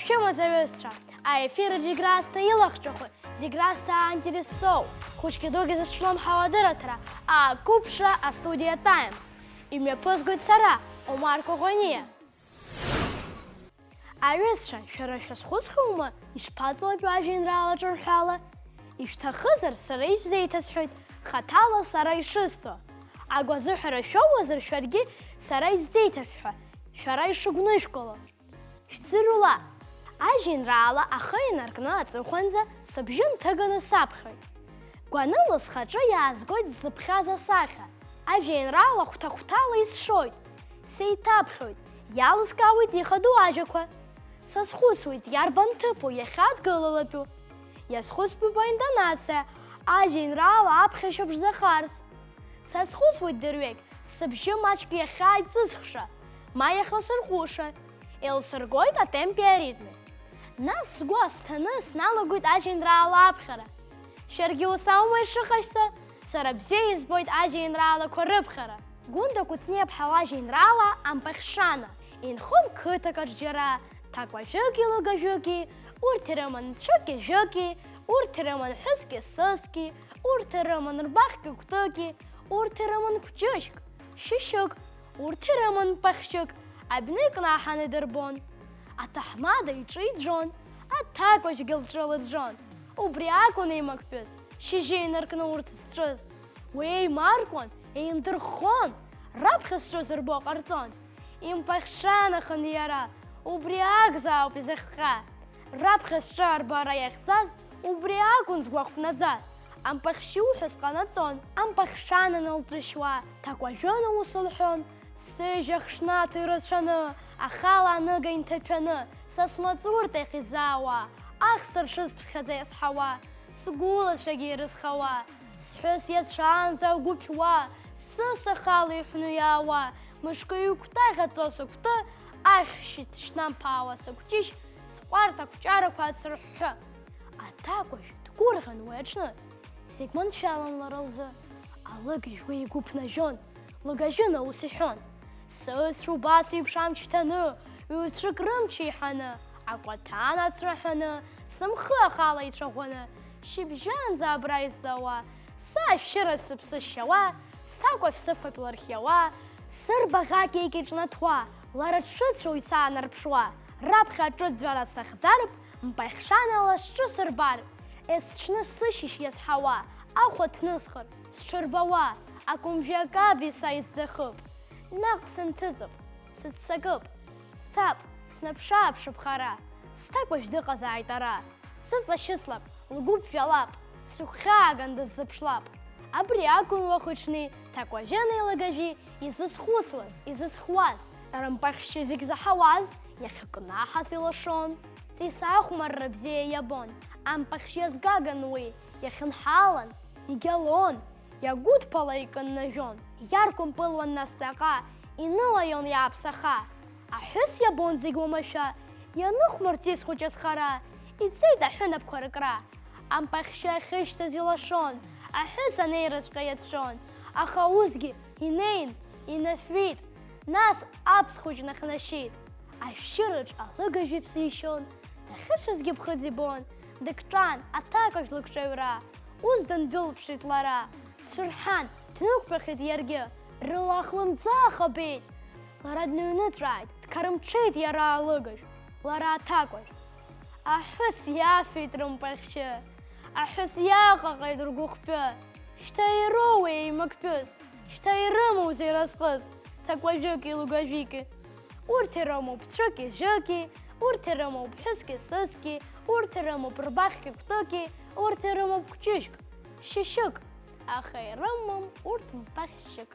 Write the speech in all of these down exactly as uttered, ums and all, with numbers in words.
Шәымаз аҩызцәа, аефир аҿы зегь раасҭа илахҿыху, зегь раасҭа аинтересоу, хәыҷгьы дугьы зыҽлымҳау адырраҭара, ақәыԥшра астудиа Time. Имҩаԥызгоит сара, Омар Коӷониа. Аҩызцәа, шәара шәазхәыцхьоума ишԥаҵалатәу ажәеинраала ҿырҳәала? Ишәҭахызар, сара ишәзеиҭасҳәоит, хаҭала сара ишысҭо. Агәазыҳәара шәоуазар шәаргьы, сара исзеиҭашәҳәа, шәара ишыгәнышәкыло. Шәӡырҩла, ажәеинраала ахы инаркны аҵыхәанӡа сыбжьы нҭыганы саԥхьоит. Гәаныла схаҿы иаазгоит сзыԥхьаз асахьа. Ажәеинраала хәҭа-хәҭала исшоит. Сеиҭаԥхьоит, иалыскаауеит ихадоу ажәақәа. Сазхәыцуеит, иарбан ҭыԥу иахьадгылалатәу. Иазхәыцтәуп аинтонациа, ажәеинраала аԥхьашьа ԥшӡахарц. Сазхәыцуеит дырҩегь, сыбжьы маҷк иахьааиҵысхша, ма иахьласырҟәыша. Еилсыргоит атемпи аритми. Нас сгәы азҭаны сналагоит ажәеинраала аԥхьара. Шәаргьы ус аума ишыҟашәҵо? Сара бзиа избоит ажәеинраалақәа рыԥхьара. Гәында Кәыҵниаԥҳа лажәеинраала Ампахьшана инхон қыҭак аҿ џьара, ҭакәажәыки лыгажәыки, урҭ ирыман цәыки-жәыки, урҭ ирыман ҳәыски-сыски, урҭ ирыман рбаӷьки кәтыки, урҭ ирыман кәҷышьк, шьышьык, урҭ ирыман ԥахьшьык, абни икнаҳаны идырбон. Аҭаҳмада иҿы иӡәӡәон, аҭакәажәгьы лҿы лыӡәӡәон. Убри акәын еимактәыз, шьыжьы инаркны урҭ зҿыз. Уи еимаркуан, еиндырххон, раԥхьа зҿыз рбо ҟарҵон. Импахьшанахон иара, убри акәзаауп изыхҟьа. Раԥхьа зҿы арбара иахьӡаз, убри акәын згәахәнаӡаз. Ампахьшьы иуҳәаз ҟанаҵон. Ампахьшанан лҿышьуа, ҭакәажәын аус лҳәон. Сыжәҩахшнаҭ ирацәаны, ахала аныга инҭаҭәаны, са смаҵурҭахь изаауа, ахсыршыц ԥхьаӡа иазҳауа, сгәылацәагьы ирызхауа, сҳәыс иацәаанӡа агәы ԥиуа, сыс ахала иҳәны иаауа, мышкы ҩ-кәтаӷь аҵо сыкәты, ахьшь шьҭшьнамԥаауа сыкәҷышь, сҟәарҭ ақәҷарақәа ацырҳәҳәы. Аҭакәажә дгәырӷьон уи аҽны, зегь маншәалан лара лзы. Алыгажә уи игәы ԥнажәон, лыгажәын аус иҳәон. Сыцәа убас еиԥш амч ҭаны, ҩ-цәык рымч еиҳаны, акәаҭан ацраҳәаны, сымхы ахала ицәаӷәаны, шьыбжьанӡа абра исзауа, са ашәшьыра сыԥсы шьауа, сҭакәажә сыфатә лырхиауа, сырбаӷь акьеик иҿнаҭуа, лара дшыцәоу ицаанарԥшуа, раԥхьа аҿыӡәӡәара сахьӡартә, мпахьшанала сҿы сырбартә, есҽны сышьыжь иазҳауа, ахәа ҭнысхыр, сҽырбауа, акәымжәи акаби са исзахып. Наҟ сынҭыҵып, сыццакып, сцап, снаԥш-ааԥшып хара, сҭакәажә дыҟазааит ара, дсыҵашьыцлап, лгәы ԥжәалап, сыгәхьааган дысзыԥшлап. Абри акәын уахыҽни ҭакәажәыни лыгажәи изызхәыцуаз, изызхуаз, рымпахьшьы зегь заҳауаз, иахьыкнаҳаз илашон. Ҵис ахәмарра бзиа иабон, ампахьшьа иазгаган уи, иахьынҳалан, игьалон, иагәыдԥала икыннажәон, иаркәымпылуан нас ҵаҟа, инылаион иааԥсаха. Аҳәыс иабон зегь уамашәа, ианыхәмарт ҵис хәыҷы азхара, ицеит аҳәынаԥқәа рыкра. Ампахьшьа ахьышьҭаз илашон, аҳәыс анеираҵәҟьа иацәшәон, аха усгьы инеин, инафҩит, нас аԥс хәыҷ нахнашьит. Ашәшьыраҿ алыгажә иԥсы ишьон, дахьыцәазгьы ԥхыӡ ибон, дыкҿан аҭакәажә лыкҿаҩра, ус дындәылԥшит лара. Дцәырҳан, днықәтәахьеит иаргьы, рыла ахлымӡаах абеит. Лара дныҩныҵәааит, дқарымҽеит иара алыгажә, лара аҭакәажә. Аҳәыс иафеит рымпахьшьы, аҳәыс иаҟаҟеит ргәыхәтәы. Шьҭа ироуеи еимактәыс, шьҭа ирымоузеи разҟыс, ҭакәажәыки лыгажәики? Урҭ ирымоуп цәыки-жәыки, урҭ ирымоуп ҳәыски-сыски, урҭ ирымоуп рбаӷьки кәтыки, урҭ ирымоуп кәҷышьк, шьышьык, аха ирымам урҭ мпахьшьык.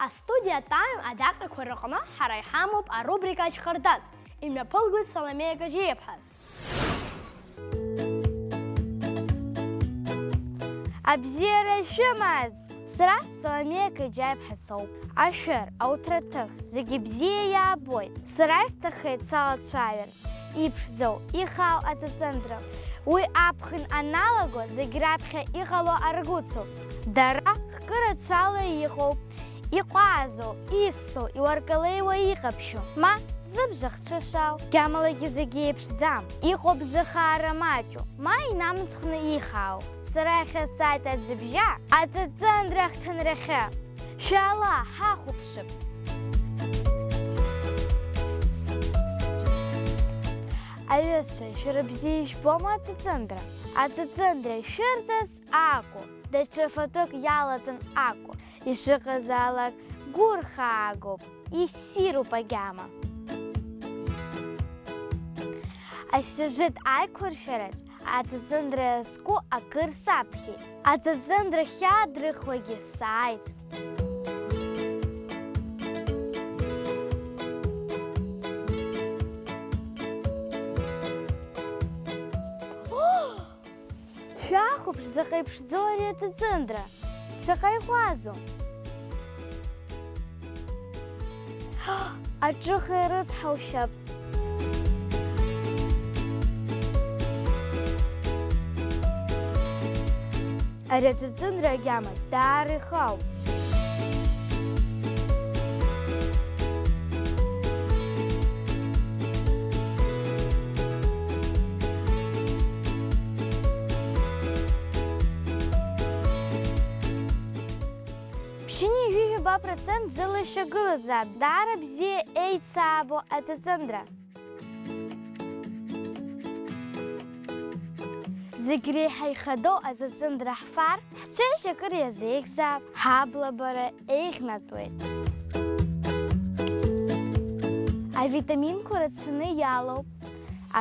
Астудиа Time адаҟьақәа рыҟны ҳара иҳамоуп арубрика Ачхардас. Имҩаԥылгоит Саломеа Кыжьиаԥҳа. Абзиара шәымаз! Сара Саломеа Кыжьиаԥҳа соуп. Ашәыр, ауҭраҭых, зегьы бзиа иаабоит. Сара исҭаххеит салацәажәарц иԥшӡоу, ихаау аҵыҵындра. Уи аԥхын аналаго зегь раԥхьа иҟало аргәыцуп. Дара хкы рацәала иҟоуп, иҟәазоу, иссоу, иуаркалеиуа иҟаԥшьу, ма зыбжа хцәышау. Гьамалагьы зегь еиԥшӡам, иҟоуп зыхаара маҷу, ма инамыцхәны ихаау. Сара иахьа сааит аӡәыбжьа аҵыҵындра ахҭынрахьы. Шәаала, ҳахәаԥшып! Аҩызцәа, шәара бзиа ижәбома аҵыҵындра? Аҵыҵындра шәырҵаз акәу, даҽа фатәык иалаҵан акәу, ишыҟазаалак гәырхаагоуп, иссируп агьама. Асиужет аиқәыршәараз аҵыҵындра зку акыр саԥхьеит. Аҵыҵындра хьаа дрыхуагьы сааит. Шәахәаԥш, заҟа иԥшӡоу ари аҵыҵындра! Шаҟа иҟәазу! Аҿыха ирыцҳаушьап! Ари аҵыҵындра агьама даара ихауп. Ԥшьынҩажәижәаба процент зыла ишьақәгылазаап даара бзиа еицаабо аҵыҵындра. Зегь реиҳа ихадоу аҵыҵындра ҳфар, ҳцәеижь акыр иазеиӷьзаап, ҳаблабара еиӷьнатәуеит. Авитаминқәа рацәаны иалоуп,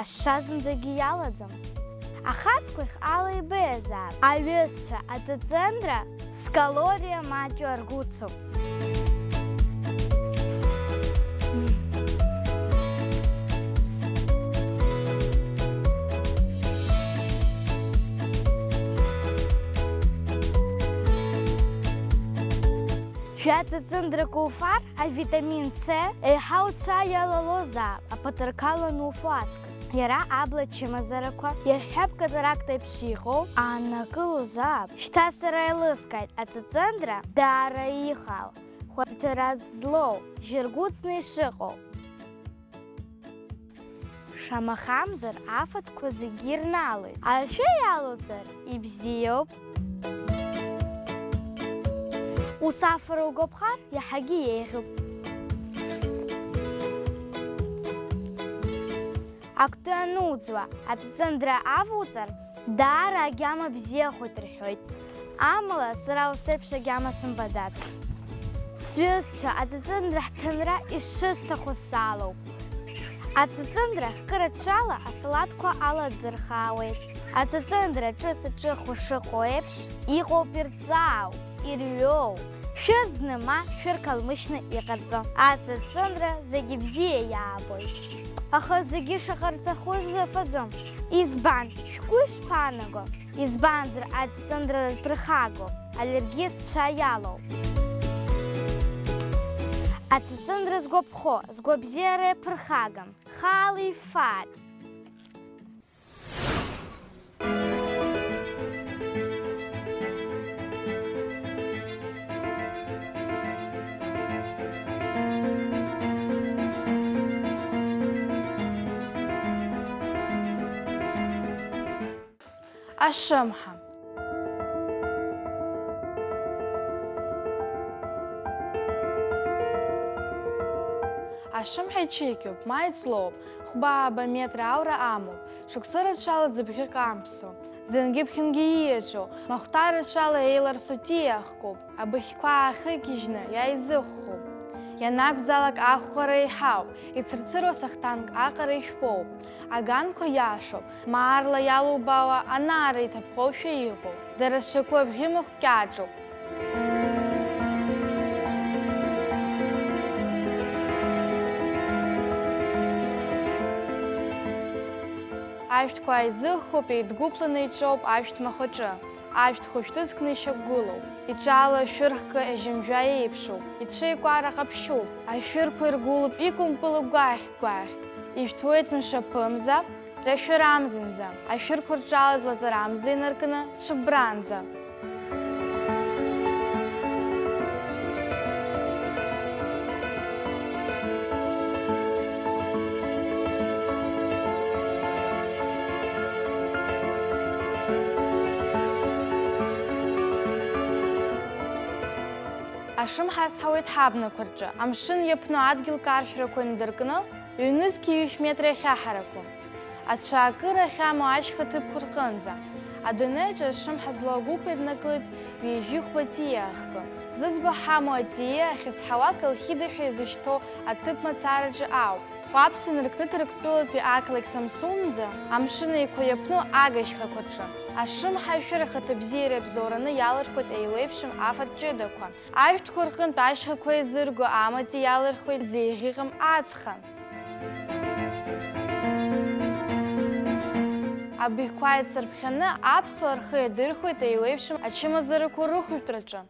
ашша зынӡагьы иалаӡам. Ахацқәа ихала ибеиазаап. Аҩызцәа, аҵыҵындра зкалориа маҷу аргәыцуп. Шәаҵыҵындра куфар, авитамин С еиҳа уцәа иалалозаап, аԥаҭырқал ануфо аҵкыс. Иара абла ачымазарақәа, иаҳҳәап, катаракт еиԥш иҟоу, ааннакылозаап. Шьҭа сара еилыскааит аҵыҵындра даара ихаау, хәарҭара злоу, жьыргәыцны ишыҟоу. Шамахамзар, афатәқәа зегьы ирналоит. Ашәы иалоуҵар, ибзиоуп. Усафара угәаԥхар, иаҳагьы еиӷьуп. Актәи ануӡуа аҵыҵындра авуҵар, даара агьама бзиахоит рҳәоит. Амала, сара ус еиԥш агьама сымбаӡац. Сҩызцәа, аҵыҵындра ҳҭынра ишысҭаху салоуп. Аҵыҵындра хкырацәала асалаҭқәа аладырхаауеит. Аҵыҵындра ҿыц аҿыху шыҟоу еиԥш, иҟоуп ирҵаау, ирҩоу. Шәырӡны ма шәыркалмышьны иҟарҵо. Аҵыҵындра зегьы бзиа иаабоит. Аха зегьы шаҟа рҭаху рзыфаӡом. Избан? Шәгәы ишԥаанаго? Избанзар, аҵыҵындра ԥырхагоуп, аллергиа сцәа иалоуп. Аҵыҵындра згәаԥхо, згәабзиара иаԥырхагам, хаала ифааит. Ашымҳа. Ашымҳа иҽеиқьуп, ма иҵлоуп, хәба-ааба метра аура амоуп, шықәса рацәала ӡыбӷьык амԥсо, ӡынгьы ԥхьынгьы ииаҵәоу, махәҭа рацәала еиларсо ҭиа ахкуп. Абыӷьқәа аахыгьежьны иааизыхәхәоуп. Ианакәзаалак ахәхәара еиҳауп, ицырцыруа сахҭанк аҟара ишәпоуп. Аганқәа иашоуп, маарла иалубаауа анаара иҭаԥхоушәа иҟоуп. Дара зҽаку абӷьы мыхә кьаҿуп. Ашәҭқәа ааизыххоуп, еидгәыԥланы иҿоуп ашәҭ махәаҿы. Ашәҭ хәышә ҭыҵкны ишьақәгылоуп. Иҿала ашәыр хкы ажьымжәа еиԥшуп, ицәеикәара ҟаԥшьуп. Ашәырқәа иргәылоуп икәымпылу гәаӷьк-гәаӷьк. Ишәҭуеит мшаԥымза, рашәыр амзанӡа. Ашәырқәа рҿала длаҵарамза инаркны цәыббранӡа. Ашымҳа азҳауеит ҳабнақәа рҿы, амшын иаԥну адгьыл каршәрақәа индыркны, ҩнызқь ҩышә метра иахьаҳараку. Ацәаакыра ахьамоу ашьха ҭыԥқәа рҟынӡа, адунеиаҿы ашымҳа злоу агәыԥ еиднакылеит ҩажәихәба ҭиа ахкы. Зыӡбахә ҳамоу аҭиа ахьызҳауа Колхида ҳәа изышьҭоу аҭыԥ мацараҿы ауп. Дҟәаԥсан ркны Ҭырқәтәылатәи ақалақь Самсунӡа, Амшын Еиқәа иаԥну агашьхақәа рҿы, ашымҳа ашәыр ахаҭабзиара иабзоураны иалырхуеит еиуеиԥшым афатә ҷыдақәа. Ажәтәқәа рҟынтә ашьхақәа еизырго амаҵ иалырхуеит зеиӷьыҟам ацха. Абыӷьқәа еицырԥхьаны аԥсуаа рхы иадырхәеит еиуеиԥшым ачымазарақәа рыхәшәтәраҿы.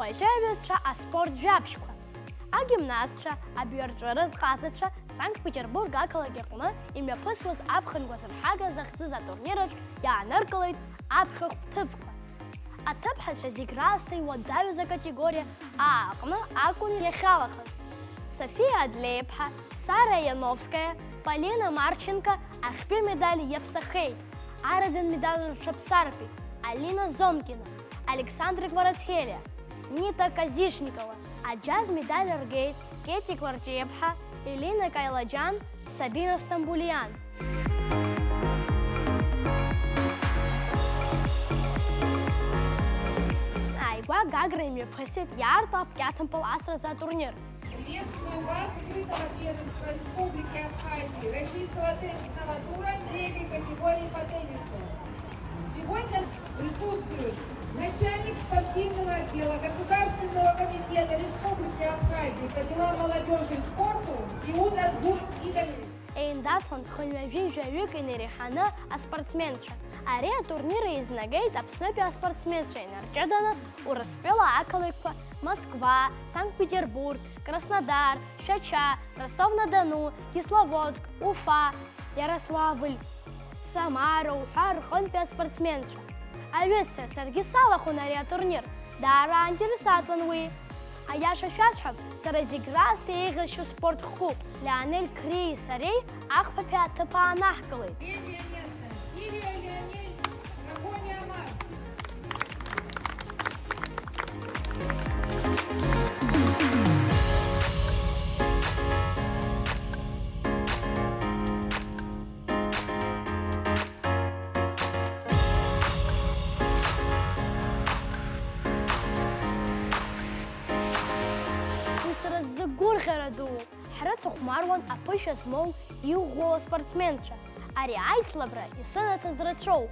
Уажәы аҩызцәа аспорт жәабжьқәа. Агимнастцәа, абҩарҵәыра зҟазацәа Санкт-Петербург ақалақь аҟны имҩаԥысуаз аԥхын гәазырҳага захьӡыз атурнираҿ иааныркылеит аԥхьахә ҭыԥқәа. Аҭыԥҳацәа зегь раасҭа иуадаҩыз акатегориа А аҟны акәын иахьалахаз. Софиа Адлеиԥҳа, Сара Иановскаиа, Полина Марченко ахьтәи медаль иаԥсахеит. Араӡын медаль рҽаԥсаркит Алина Зомкина, Александра Кварацхелиа, Нита Казишникова, аџьаз медаль ргеит Кети Кварҷиаԥҳа, Елена Каилаџьан, Сабина Стамбулиан. Ааигәа Гагра имҩаԥысит иаарту аԥкьаҭампыл асразы атурнир. Приветствуем вас, открытого первенства Республики Абхазии, российского теннисного тура третьей категории по теннису. Сегодня присутствуют начальник спортивного отдела Государственного комитета Республики Абхазия по делам молодежи и спорту Иуда Гурт Игоревич. Еиндаҭлон хынҩажәи жәаҩык инареиҳаны аспортсменцәа. Ари атурнир еизнагеит Аԥснытәи аспортсменцәа инарҷыданы Урыстәыла ақалақьқәа Москва, Санкт-Петербург, Краснодар, Шәача, Ростов-на-Дону, Кисловодск, Уфа, Иарославль, Самара уҳәа рҟынтәи аспортсменцәа. Аҩызцәа, саргьы салахәын ари атурнир, даара аинтерес аҵан уи. Аиаша шәасҳәап, сара зегь раасҭа еиӷьасшьо спорт хкуп. Леонель Криеи сареи ахԥатәи аҭыԥ аанаҳкылеит. Третье место. Кирия Леонель, Дракония Марс. Уи сара сзы гәырӷьара дууп. Ҳрыцыхәмаруан аԥышәа змоу иӷәӷәоу аспортсменцәа. Ари аицлабра исынаҭаз рацәоуп.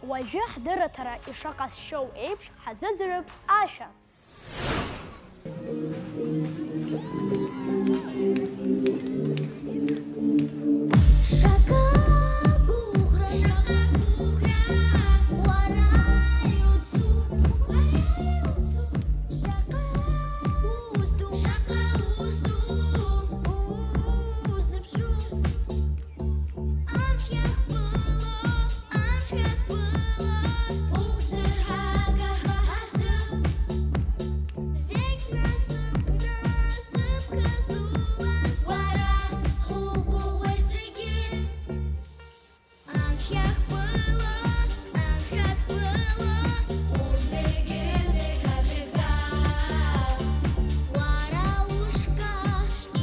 Уажәы ҳдырраҭара ишаҟазшьоу еиԥш ҳазыӡырҩып ашәа. Шаҟа гәыӷра, шаҟа гәыӷра, уара иуцу, уара иуцу, шаҟа ус ду, шаҟа ус ду, узыԥшу. Амш иахьԥыло, амш иахьԥыло, уқәзырҳага ҳәа ҳазы. Зегь насыԥ, насыԥ хазулаз, уара ҳугәыӷуеит зегьы. Амш иахьԥыло, амш иахьԥыло, урҭ зегьы, зегь ҳахьӡа. Уара ушҟа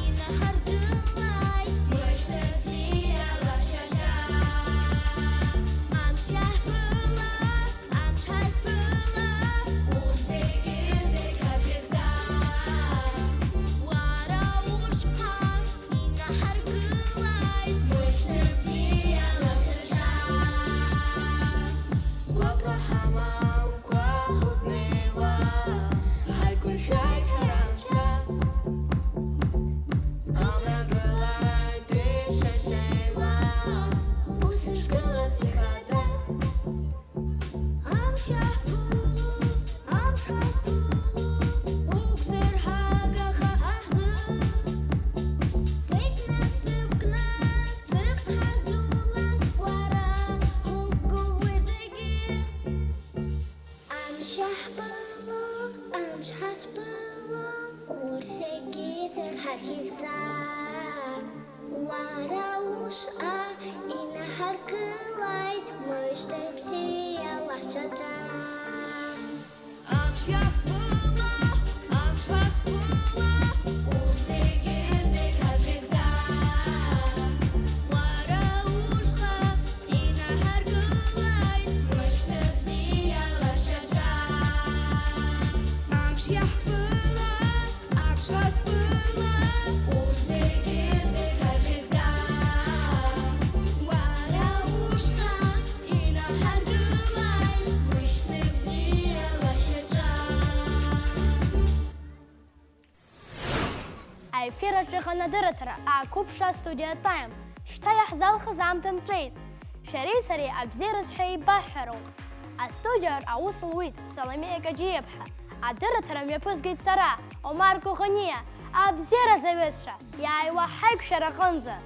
инаҳаргылааит, мышьҭа бзиала шьаҿа. Амш иаҳԥылап, амш ҳазԥылап, урҭ зегьы, зегь ҳахьӡа. Уара ушҟа инаҳаргылааит, мышьҭа бзиала шьаҿа. Гәыӷра ҳамам. Гәаҟ узнеиуа, ҳаиқәыршәааит ҳара анцәа. Амра гылааит ишашеиуа, ус ишгылац ихаҭа. Амш иаҳԥыло, амш ҳазԥыло, уқәзырҳагаха ҳзы. Зегь насыԥк, насыԥ ҳазулаз, уара угәы уи зегьы. Ефираҿ иҟан адырраҭара ақәыԥшра астудиатә аим. Шьҭа иаҳзалхыз аамҭа нҵәеит. Шәареи сареи абзиараз ҳәа еибаҳҳәароуп. Астудиаҿ аус луит Саломеиа Каҷиаԥҳа. Адырраҭара мҩаԥызгеит сара, Омар Коӷониа. Абзиараз, аҩызцәа, иааиуа ҳаиқәшәара аҟынӡа!